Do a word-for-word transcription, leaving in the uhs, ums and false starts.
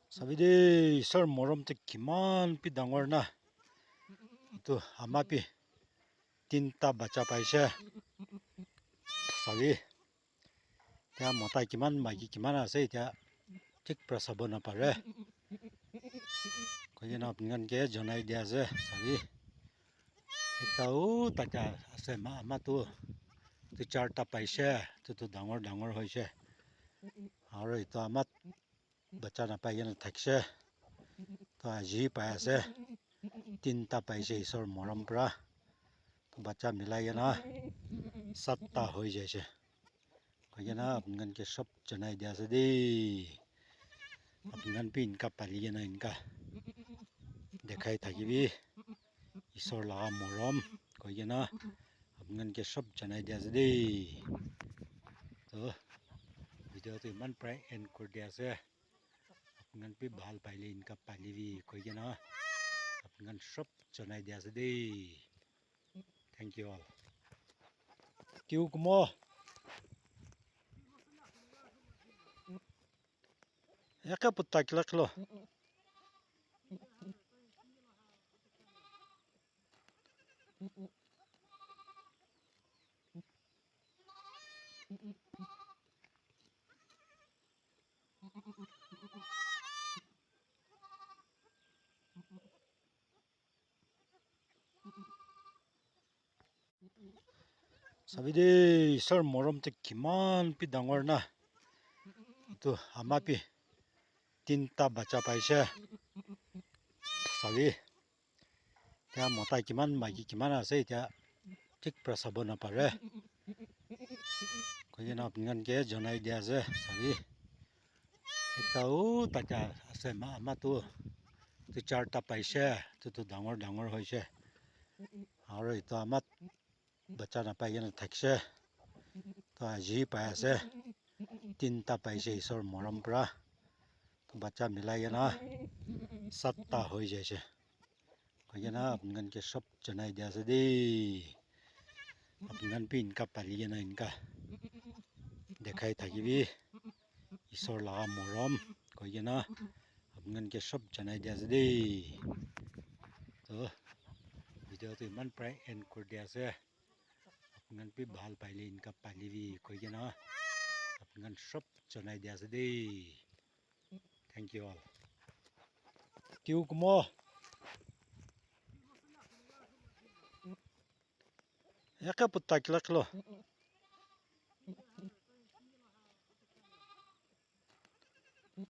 Sabi de, isor morom te kiman bi dangor na. Etu ama bi tinta bacha paise. Sabi. Tia mota kiman, maiki kiman ase, tia thik pra sabo napare. Koi kena apni khan ke janai dia ase, sabi. Ekta o tate ase, ma, ama tu, tu charta paise, tu, tu dangor, dangor hoise. Aro etu ama bacha napai kena thakise. To aji pai ase. Tinta paise isor morom pra. To bacha milai kena satta hoi jaise. Koi kena apni khan ke sob janai dia ase de. Apni khan bi enka pali kena enka dekhai thakibi. Isor laga morom koi kena apni khan ke sob janai dia ase de. To video tu iman pra end kuri dia ase. Apni khan bi bhal paile enka palibi koi kena apni khan sob janai dia ase de. Thank you all. Tiu kumo. Yaka putta kila kilo. Sabi de, isor morom te kiman bi dangor na. Etu ama bi tinta bacha paise. Sabi. Tia mota kiman, maiki kiman ase, tia thik pra sabo napare. Koi kena apni khan ke janai dia ase, sabi. Ekta o tate ase, ma, ama tu, tu charta paise, tu, tu dangor, dangor hoise. Aro etu ama bacha napai kena thakise. To aji pai ase. Tinta paise isor morom pra. To bacha milai kena satta hoi jaise. Koi kena apni khan ke sob janai dia ase de. Apni khan bi enka pali kena enka dekhai thakibi. Isor laga morom koi kena apni khan ke sob janai dia ase de. To video tu iman pra end kuri dia ase. Apni khan bi bhal paile enka palibi koi kena apni khan sob janai dia ase de. Thank you all. Tiu kumo. Yaka putta kila kilo.